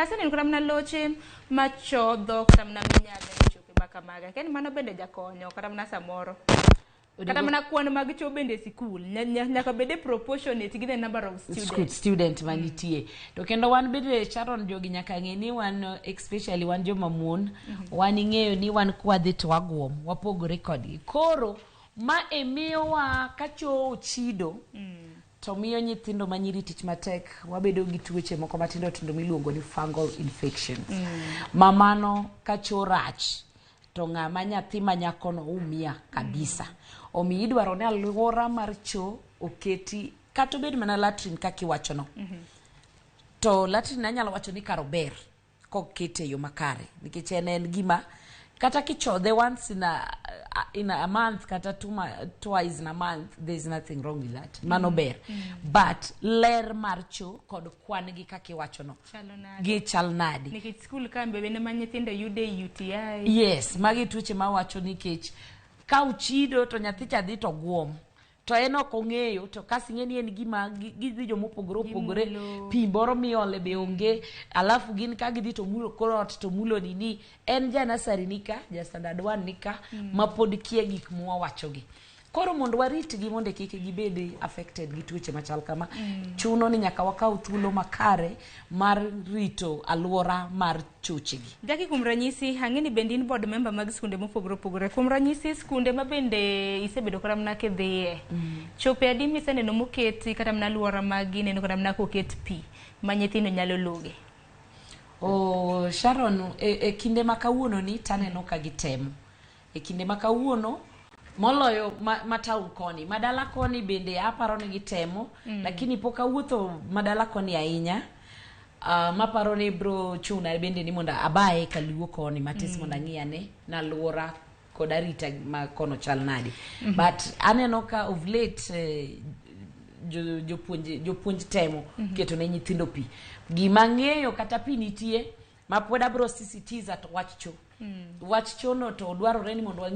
Aseneno kata mana loche machodho kata mana minyaga e choke ma kamaga. Akia ni mano bende jakonyo kata mana samoro. Kata mana kwan mag cho bende e sikul nyaka bed e proportionate gi the number of students. Student manitie. To kendo wan bende, Sharon, jogi nyaka ng'e ni wan, especially wan joma mon, wan ing'eyo ni wan kwadhi to wagwom, wapogore kodgi. Koro ma e miyowa ka cho ochido to miyo nyithindo manyiri tich matek, wabedo gi tuoche moko matindo tindo miluongo ni fungal infections. Ma mano ka cho rach to ng'ama nyathi ma nyakono umia kabisa. Omiyo idwaro ni alwora mar cho oketi kata obed mana latrine kaka iwachono. To latrine anyalo wacho ni kar ober kokete e yo makare nikech en gima kata kichodhe once in a month kata twice in a month, there is nothing wrong with that. Mano ber. But ler mar cho kod kwan gi kaka iwachono Chalo nade? Gi chal nade? Nikech skul ka bende ma nyithindo yude UTI. Yes, magi tuoche mawacho nikech ka uchido to nyathi cha dhi to guom. To en ok ong'eyo to kasi ing'e ni en gima gidhi jomopogore opogore. Gimulo. Pi moro miole be onge, alafu gin ka gidhi to mulo kor ot to mulo nini. En ja nursery nika, ja standard one nika, ma pod kia gik mwawachogi. Koro mondo waritgi mondo kik gibed affected gi tuoche machal kama, chuno ni nyaka wakaw thuolo makare mar rito alwora mar chochegi. Jackie, kuom ranyisi, ang'e ni bende in board member mag skunde mopogore opogore. Kuom ranyisi, skunde ma bende isebedo kata mana kidhiye. Chope adi miseneno moketi kata mana alwora magi neno kata mana koket pi ma nyithindo nyalo loge? Oh, Sharon, e kinde ma kawuono ni taneno ka gitemo. E kinde ma kawuono moloyo ma town koni, madala koni bende aparo ni gitemo, lakini pok awuotho madala koni ahinya. Maparo ni bro chuna bende ni mondo abaye kaluo koni matis mondo ang'i ane na alwora kod arita ma kono chal nade. But aneno ka of late jopuonj temo keto ne nyithindo pi. Gima ng'eyo kata pi nitie ma pod abro sisitiza to wach cho. Wach cho no to dwarore ni mondo wang'e